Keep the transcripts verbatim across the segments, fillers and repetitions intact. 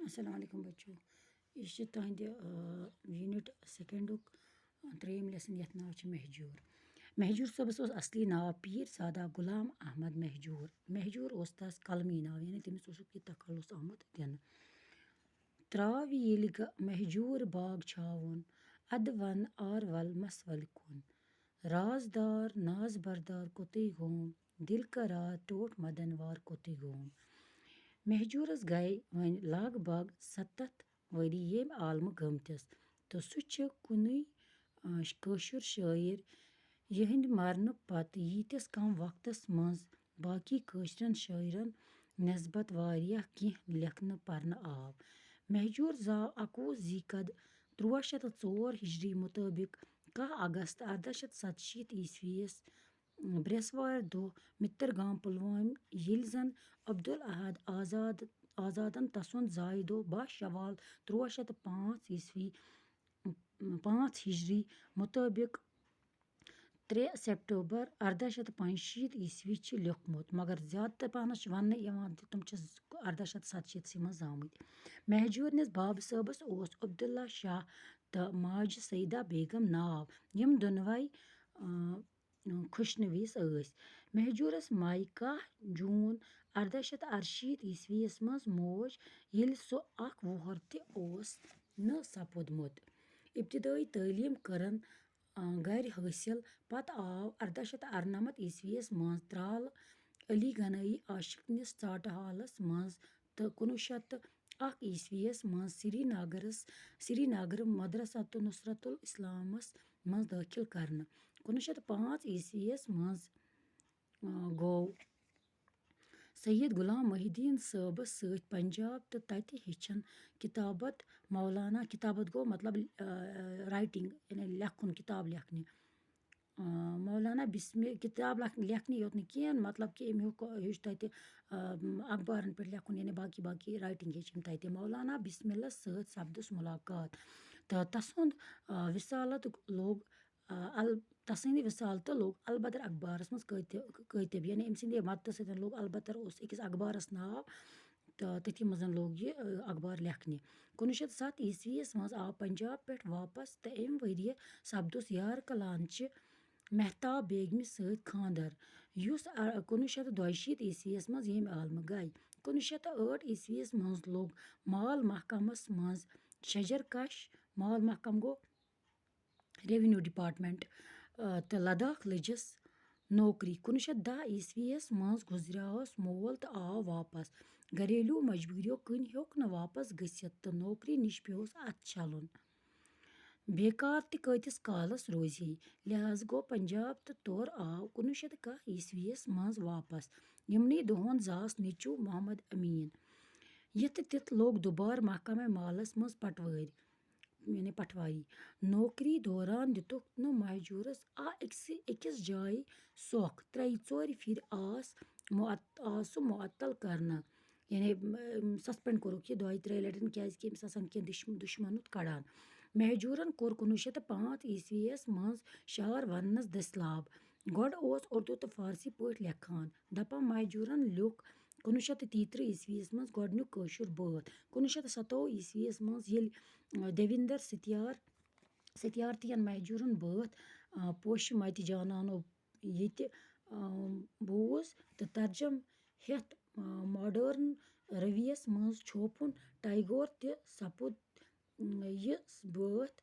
السلام علیکم بچو، یہِ چھِ تُہنٛدِ، آ، یوٗنٹ سیکنڈُک، آ، ترٛیٚیِم لیسن، یَتھ ناو چھُ مہجوٗر۔ مہجوٗر صٲبَس اوس اصلی ناو پیٖر زادہ غلام احمد مہجوٗر۔ مہجوٗر اوس تَس قلمی ناو، یعنی تٔمِس اوسُکھ یہِ تخلص آمُت دِنہٕ۔ ترٛاو ییٚلہِ گہ-، مہجوٗر باغ چھاوُن، اَدٕ وَن آر وَل مَس وَلہِ کُن۔ رازدار ناز بردار کوٚتُے گوم، دِل قرار ٹوٹھ مدن وار کوٚتُے گوم۔ مہجوٗرس گٔے وۄنۍ لگ بگ ستتھ ؤری ییٚمہِ عالمہٕ گٔمتِس، تہٕ سُہ چھُ کُنُے، آ، کٲشُر شٲعر، یِہنٛدِ مرنہٕ پتہٕ ییٖتِس کم وقتس منٛز باقی کٲشرٮ۪ن شٲعرن نسبت واریاہ کینٛہہ لیکھنہٕ پرنہٕ آو۔ مہجوٗر زاو اَکوُہ ذی قعدہ تُرٛواہ شیٚتھ تہٕ ژور ہجری مُطٲبِق کاہ اگست ارداہ شیٚتھ ستشیٖتھ عیسویَس برٛٮ۪سوارِ دۄہ مِتر گام پُلوامہِ، ییٚلہِ زن عبدالاحد آزاد، آزادن تسُنٛد زایہِ دۄہ باہ شوال تُرٛواہ شیٚتھ تہٕ پانٛژھ عیسوی، پانٛژھ ہجری مُطٲبِق ترٛےٚ سپٹمبر ارداہ شیٚتھ تہٕ پانٛژشیٖتھ عیسوی چھِ لیوٚکھمُت، مگر زیادٕ تر پہنس چھُ وننہٕ یِوان زِ تِم چھِ ارداہ شیٚتھ ستشیٖتھسٕے منٛز زامٕتۍ۔ مہجوٗرنِس بابہٕ صٲبس اوس عبداللہ شاہ تہٕ ماجہِ سیدہ بیگم ناو، یِم دۄنوَے، آ، خۄشنویٖس ٲسۍ۔ مہجوٗرس مایہِ کاہ جوٗن ارداہ شیٚتھ ارشیٖتھ عیسویَس منٛز موج، ییٚلہِ سُہ اکھ وُہر تہِ اوس نہٕ سپُدمُت۔ ابتدٲئی تعلیٖم کٔرٕن، آ، گرِ حٲصِل۔ پتہٕ آو ارداہ شیٚتھ ارنمتھ عیسویَس منٛز ترالہٕ علی گنائی عاشقنِس ژاٹہٕ حالس منٛز تہٕ کُنوُہ شیٚتھ تہٕ اکھ عیسویَس منٛز سری نگرس، سری نگر مدرسۃ نصرت الاسلامس منٛز دٲخل کرنہٕ۔ کُنوُہ شیٚتھ تہٕ پانٛژھ عیسویَس منٛز، آ، گوٚو سید غلام محی الدین صٲبس سۭتۍ پنجاب تہٕ تتہِ ہیٚچھن کتابت مولانا، کتابت گوٚو مطلب، آ، writing، یعنی لیکھُن، کتاب لیکھنہِ۔ آ، مولانا بسمِ-، کتاب لکھ-، لیکھنہِ یوت نہٕ کینٛہہ، مطلب کہِ أمۍ ہیوٚک، ہیوٚچھ تتہِ، آ، اخبارن پٮ۪ٹھ لیکھُن، یعنی باقی باقی writing ہیٚچھ أمۍ تتہِ۔ مولانا بسم اللہ سۭتۍ سپدُس ملاقات تہٕ تسُنٛد، آ، وصالت لوٚگ، آ، ال-، تسٕنٛدِ وصالتہٕ لوٚگ البدر اخبارس منٛز کٲتہِ-، کٲتِب، یعنی أمۍ سٕنٛدِ مدتہٕ سۭتۍ لوٚگ، البدر اوس أکِس اخبارس ناو، تہٕ تٔتھی منٛز لوٚگ یہِ، آ، اخبار لیکھنہِ۔ کُنوُہ شیٚتھ ستھ عیسویَس منٛز آو پنجاب پٮ۪ٹھ واپس تہٕ اَمہِ ؤریہِ سپدُس یار کلانچہِ مہتاب بیگمہِ سۭتۍ خانٛدر، یُس، آ، کُنوُہ شیٚتھ تہٕ دۄیہِ شیٖتھ عیسویَس منٛز ییٚمہِ عالمہٕ گٔے۔ کُنوُہ شیٚتھ تہٕ ٲٹھ عیسویَس منٛز لوٚگ مال محکمس منٛز شجر کش، مال محکم گوٚو ریونیو ڈپارٹمنٹ، آ، تہٕ لداخ لٔجِس نوکری۔ کُنوُہ شیٚتھ دَہ عیسویَس منٛز گُزریوس مول تہٕ آو واپس۔ گھریلو مجبوٗریو کِنۍ ہیوٚک نہٕ واپس گٔژھِتھ تہٕ نوکری نِش پیوس اتھٕ چھلُن۔ بیکار تہِ کۭتِس کالس روزِ ہے، لہذا گوٚو پنجاب تہٕ تورٕ آو کُنوُہ شیٚتھ کاہ عیسویَس منٛز واپس۔ یِمنٕے دۄہن زاس نیٚچوٗ محمد امیٖن۔ یِتھ تِتھ لوٚگ دُبارٕ محکمہ مالس منٛز پٹوٲرۍ، یعنی پٹواری۔ نوکری دوران دِتُکھ نہٕ مہجوٗرس آ أکسٕے، أکِس جایہِ سۄکھ۔ ترٛیہِ ژورِ پھِرِ آس معط-، آو سُہ معطل کرنہٕ۔ یعنی، اَم، suspend کوٚرُکھ یہِ دۄیہِ ترٛیٚیہِ لٹہِ، کیازِ کہِ أمِس آسان کینٛہہ دُشم-، دُشمنُت کڑان۔ مہجوٗرن کوٚر کُنوُہ شیٚتھ تہٕ پانٛژھ عیسویَس منٛز شعر وننس دٔسۍ لاب۔ گۄڈٕ اوس اردو تہٕ فارسی پٲٹھۍ لیکھان۔ دپان مہجوٗرن لیوٚکھ کُنوُہ شیٚتھ تہٕ تیٚیہِ ترٕٛہ عیسویَس منٛز گۄڈٕنیُک کٲشُر بٲتھ۔ کُنوُہ شیٚتھ تہٕ ستووُہ عیسویَس منٛز ییٚلہِ، آ، دیویندر ستیار، ستیارتیَن مہجوٗرن بٲتھ، آ، پوشہِ متہِ جانانو ییٚتہِ، آ، بوٗز تہٕ ترجم ہٮ۪تھ، آ، modern رویَس منٛز چھوپُن ٹیگور تہِ سپُد یہِ بٲتھ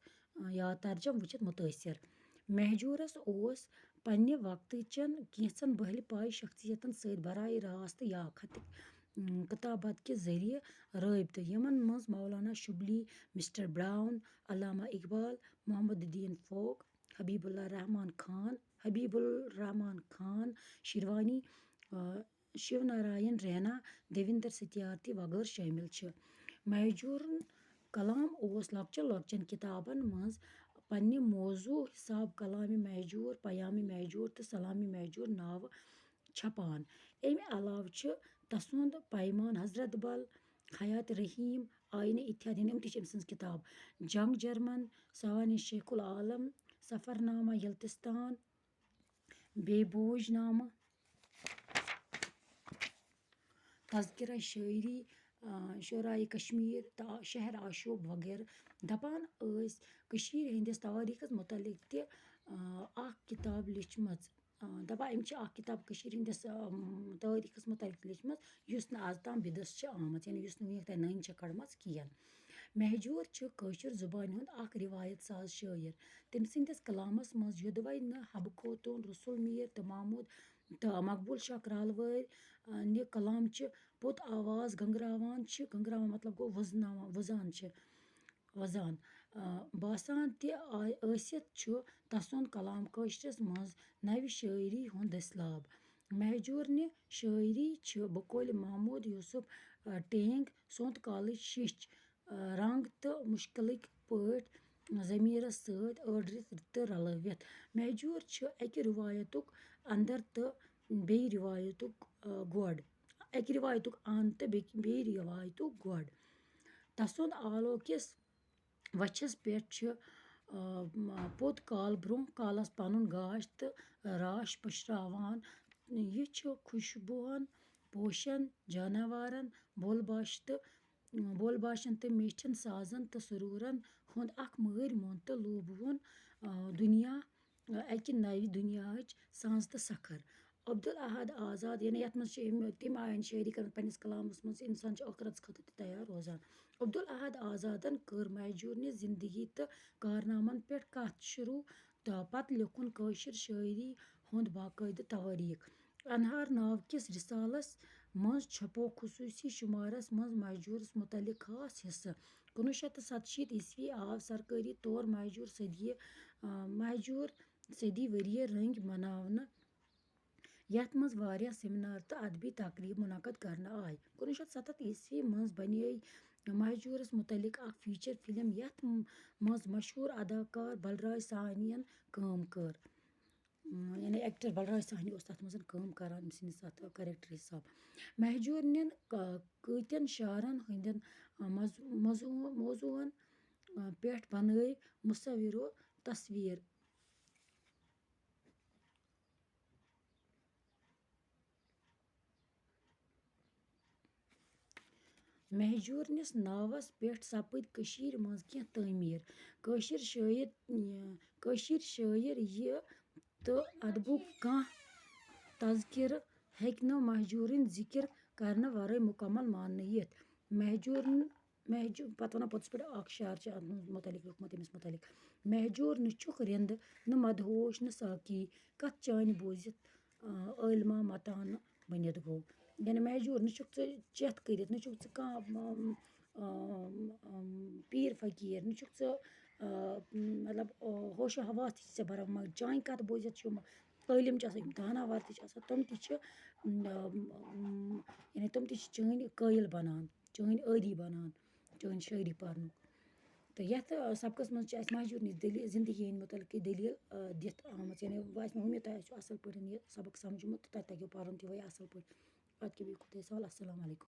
یا ترجم وٕچھِتھ مُتٲثِر۔ مہجوٗرس اوس پننہِ وقتہٕ چٮ۪ن کینٛژن بٔہلہِ پایہِ شخصیتن سۭتۍ براہ راست یا خط، اۭں، کتابت کہِ ذٔریعہٕ رٲبطہٕ، یِمن منٛز مولانا شبلی، مسٹر براؤن، علامہ اقبال، محمد الدین فوق، حبیب اللہ رحمان خان، حبیب الرحمان خان شیروانی، آ، شیو ناراین رینا، دیویندر ستیارتھی وغٲرٕ شٲمِل چھِ۔ مہجوٗرُن کلام اوس لۄکچن لۄکچن کتابن منٛز پننہِ موضوع حساب کلامِ مہجوٗر، پیامِ مہجوٗر تہٕ سلامِ مہجوٗر ناوٕ چھپان۔ امہِ علاوٕ چھُ تسُنٛد پیمان حضرت بل، حیات رحیم، آئینِ اتحاد، یعنی یِم تہِ چھِ أمۍ سٕنٛز کتاب۔ جنگ جرمن، سوانح شیخ العالم، سفرنامہ یلتستان، بے بوج نامہ، تذکرہ شاعری، آ، شعراے کشمیر تہٕ آ-، شہر آشوب وغیرہ۔ دَپان ٲسۍ کٔشیٖرِ ہٕنٛدِس توٲریٖخس مُتعلق تہِ، آ، اکھ کِتاب لیٖچھمٕژ۔ آ، دَپان أمۍ چھِ اکھ کِتاب کٔشیٖرِ ہٕنٛدِس، آ، توٲریٖخس مُتعلق لیٖچھمٕژ، یُس نہٕ از تام بِدس چھِ آمٕژ، یعنی یُس نہٕ وٕنیُک تام نٔنۍ چھِ کٔڑمٕژ کِہیٖنۍ۔ مہجوٗر چھُ کٲشُر زُبانہِ ہُنٛد اکھ رِوایت ساز شٲعر۔ تٔمۍ سٕنٛدِس کلامس منٛز یوٚدوَے نہٕ حبہٕ خوتوٗن، رسول میٖر تہٕ محمود تہٕ مقبول شاہ کرالہٕ وٲرۍ، آ، نہِ کلامچہِ پوٚت آواز گنٛگراوان چھِ، گنٛگراوان مطلب گوٚو وُزناوان، وُزان چھِ، وُزان، آ، باسان تہِ آے ٲسِتھ چھُ تسُنٛد کلام کٲشرِس منٛز نوِ شٲعری ہُنٛد دٔسلاب۔ مہجوٗرنہِ شٲعری چھِ بقولِ محمود یوسف، آ، ٹینگ سونت کالٕچ شِچھ، آ، رنگ تہٕ مشکلٕکۍ پٲٹھۍ ضمیرس سۭتۍ أڑرِتھ تہٕ رلٲوِتھ۔ مہجوٗر چھُ اکہِ رِوایتُک اندر تہٕ بیٚیہِ رِوایتُک، آ، گۄڈ۔ اکہِ رِوایتُک اند تہٕ بیٚکہِ، بیٚیہِ رِوایتُک گۄڈ۔ تسُنٛد آلو کِس وَچھَس پٮ۪ٹھ چھِ، آ، م-، پوٚت کال برٛونٛہہ کالَس پَنُن گاش تہٕ راش پٔشراوان۔ یہِ چھُ خوشبوہَن، پوشَن، جاناوارَن، بول باش تہٕ، بول باشَن تہٕ میٖٹھٮ۪ن سازَن تہٕ سرورَن ہُنٛد اکھ مٲرۍ مۄنٛد تہٕ لوٗبہٕ وُن، آ، دُنیا، آ، اَکہِ نَوِ دُنیاہٕچ سانٛز تہٕ سَکھر۔ عبدالاحد آزاد، یعنی یَتھ منٛز چھِ أمۍ تَمہِ آیہِ شٲعری کٔرمٕژ پنٛنِس کلامَس منٛز، اِنسان چھُ ٲخرَتَس خٲطرٕ تہِ تیار روزان۔ عبدالاحد آزادَن کٔر مہجوٗرنہِ زِندگی تہٕ کارنامَن پٮ۪ٹھ کَتھ شروٗع تہٕ پَتہٕ لیوٚکھُن کٲشِر شٲعری ہُنٛد باقٲعدٕ توٲریٖخ۔ انہار ناو کِس رِسالَس منٛز چھپوو خصوٗصی شُمارَس منٛز مہجوٗرَس مُتعلِق خاص حصہٕ۔ کُنوُہ شیٚتھ تہٕ ستشیٖتھ عیسوی آو سرکٲری طور مہجوٗر صدیہِ، آ، مہجوٗر صدی ؤریہِ رٔنٛگۍ مناونہٕ، یَتھ منٛز واریاہ سیمینار تہٕ ادبی تقریٖب منعقد کرنہٕ آیہِ۔ کُنوُہ شیٚتھ ستتھ عیسوی منٛز بنیے مہجوٗرَس مُتعلِق اکھ فیچر فلم، یَتھ م-، منٛز مشہوٗر اداکار بلراج ساہنیَن کٲم کٔر۔ م، یعنی ایکٹر بلراج ساہنی اوس تَتھ منٛز کٲم کران، أمۍ سٕنٛدِس اَتھ کریکٹر حساب۔ مہجوٗرنٮ۪ن ک-، کۭتٮ۪ن شعرن ہٕنٛدٮ۪ن، آ، مض-، مضموٗ-، موضوعن، آ، پٮ۪ٹھ بنٲے مصوِرو تصویر۔ مہجوٗرنِس ناوَس پٮ۪ٹھ سپٕدۍ کٔشیٖرِ منٛز کینٛہہ تعمیٖر۔ کٲشِر شٲعر، کٲشِر شٲعر یہِ تہٕ ادبُک کانٛہہ تذکرٕ ہیٚکہِ نہٕ مہجوٗرٕنۍ ذِکِر کرنہٕ ورٲے مُکمل ماننہٕ یِتھ۔ مہجوٗرن مہجوٗ-، پَتہٕ وَنو پوٚتُس پٮ۪ٹھ اَکھ شعر چھُ اَتھ منٛز مُتعلِق لیوٚکھمُت أمِس مُتعلِق۔ مہجوٗر نہٕ چھُکھ رِنٛدٕ، نہٕ مدہوش، نہٕ ساقی، کَتھ چانہِ بوٗزِتھ، آ، عٲلمہ متانہٕ بٔنِتھ گوٚو۔ یعنی مہجوٗر نہٕ چھُکھ ژٕ چٮ۪تھ کٔرِتھ، نہٕ چھُکھ ژٕ کانٛہہ، آم، آم، آم، پیٖر فقیٖر، نہٕ چھُکھ ژٕ، آ، مطلب، آ، ہوش و حواس تہِ چھِ ژےٚ برابر، مگر چانہِ کَتھ بوٗزِتھ چھُ یِم عٲلِم چھِ آسان، یِم داناوار تہِ چھِ آسان، تِم تہِ چھِ، آم، آم، یعنی تِم تہِ چھِ چٲنۍ قٲیِل بَنان۔ چٲنۍ عٲدی بَنان، چٲنۍ شٲعری پَرنُک۔ تہٕ یَتھ، آ، سبقَس منٛز چھِ اَسہِ مہجوٗرنِس دٔلیٖل، زِندگی ہِنٛدۍ مُتعلِق یہِ دٔلیٖل، آ، دِتھ آمٕژ۔ یعنی وۄنۍ آسہِ مےٚ اُمید تۄہہِ آسِوٕ اَصٕل پٲٹھۍ یہِ سبق سَمجھمُت تہٕ تۄہہِ تَگیو پَرُن تہِ وۄنۍ اَصٕل پٲٹھۍ۔ اَدٕ کیٛاہ بِہِو خۄدایَس حوالہٕ۔ اَسَلامُ علیکُم۔